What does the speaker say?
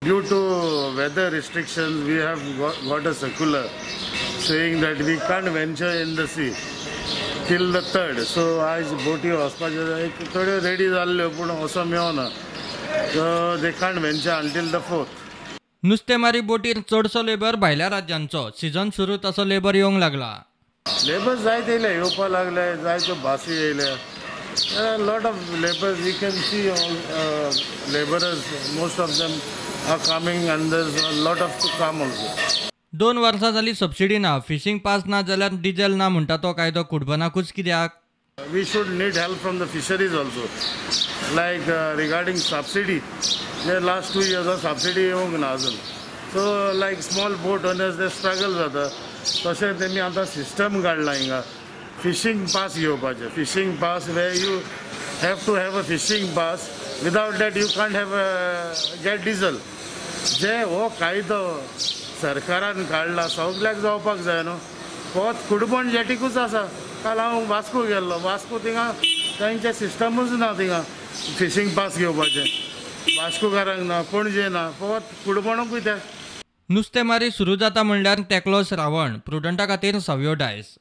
Due to weather restrictions, we have got a circular saying that we can't venture in the sea till the 3rd. So आयज बोटी वचपाच्यो एक थोड्यो ready जाल्ल्यो पूण वचों मेळना. So they can't venture until the 4th. नुस्तेमारी बोटीर चडसो लेबर भायल्या राज्यांचो. सिजन सुरू तसो लेबर येवंक लागला. लेबर जायते येयले, येवपाक लागले, जायत्यो बासी येयल्या. There are a lot of laborers. You can see all laborers, most of them are coming and there's a lot of to come also. 2 वर्सां जाली सबसिडी ना, फिशींग पास ना जाल्यार डिझेल ना म्हणटा तो कायदो कुडबनाकूच कित्याक? We should need help from the fisheries also. Like regarding subsidy, the last 2 years of subsidy येवंक ना अजून. So like small boat owners, they struggle जाता. तशें तेमी आतां सिस्टम काडला हिंगा. फिशींग पास घेवपाचें. Fishing pass where you have to have a fishing pass. Without that you can't have get diesel. जे हो कायदो सरकारान काडला सगल्याक जावपाक जाय न्हू. फकत कुडबण जेटीकूच आसा. काल हांव वास्को गेल्लो, वास्को थिंगा तांचें सिस्टमूच ना. थिंगा फिशींग पास घेवपाचें वास्कोकारांक ना, पणजे ना, फकत कुडबणाकूय त्या. नुस्तेमारी सुरू जाता म्हणल्यार तेकलो श्रावण. प्रुडंटा खातीर सव्यो डायस.